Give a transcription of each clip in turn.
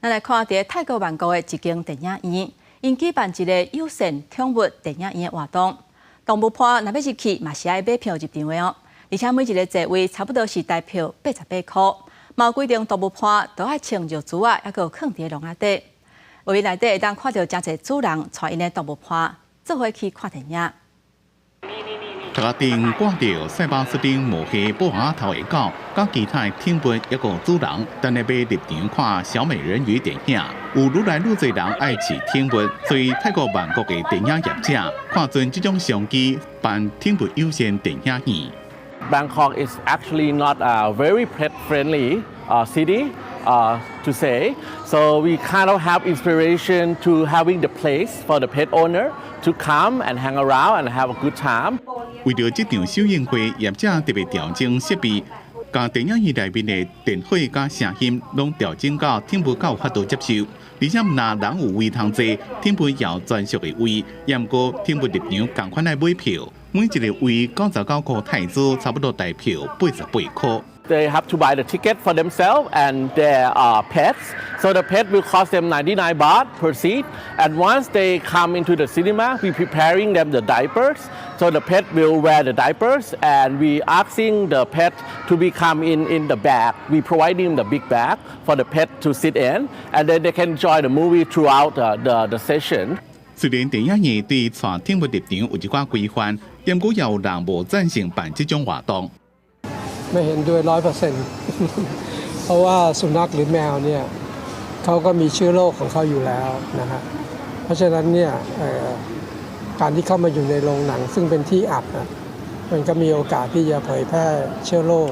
咱來看佇泰國曼谷的一間電影院，𪜶舉辦一个友善寵物電影院的活動。動物伴若欲入去，嘛是愛買票入場的哦。而且每一个座位差不多是台票88箍。嘛規定動物伴都愛穿尿苴仔，猶閣囥佇籠仔底。畫面內底會當看著誠濟主人帶𪜶的動物伴做伙去看電影。頭殼頂掛著賽巴斯丁抹黑布娃頭的狗，佮其他的寵物猶閣主人，等咧欲入場看小美人魚電影。有愈來愈濟人愛飼寵物，所以泰國曼谷的電影業者看準這種商機，辦寵物友善電影院。 Bangkok is actually not a very pet friendly city to say. So we kind of have inspiration to having the place for the pet owner to come and hang around and have a good time. 為著這場首映會，業者特別調整設備，共電影院內面的電火佮聲音攏調整到寵物較有法度接受。而且毋但人有位通坐，寵物也有專屬的位。毋過寵物入場仝款愛買票，每一个位99箍泰銖，差不多台票88箍。 They have to buy the ticket for themselves and their pets. So the pet will cost them 99 baht per seat. And once they come into the cinema, we preparing them the diapers. So the pet will wear the diapers and we asking the pet to become in the bag. We providing the big bag for the pet to sit in and then they can enjoy the movie throughout the session. 雖然電影院對帶寵物入場有一寡規範，毋過也有人無贊成辦這種活動。 ไม่เห็นด้วย100%เพราะว่าสุนัขหรือแมวเนี่ยเขาก็มีเชื้อโรคของเขาอยู่แล้วนะฮะเพราะฉะนั้นเนี่ยการที่เข้ามาอยู่ในโรงหนัง ซึ่งเป็นที่อับนะมันก็มีโอกาสที่จะเผยแพร่เชื้อโรค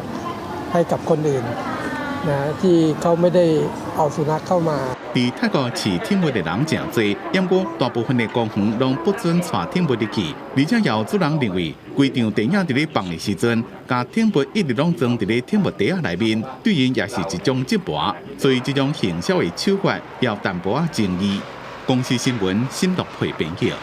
ให้กับคนอื่นนะที่เขาไม่ได้เอาสุนัขเข้ามา 佇泰國飼寵物的人誠濟，毋過大部分的公園攏不准帶寵物入去，而且也有主人認為，規場電影佇咧放的時陣，共寵物一直攏裝佇咧寵物袋仔內面，對𪜶也是一種折磨，所以這種行銷的手法有淡薄仔爭議。公視新聞新樂配編譯。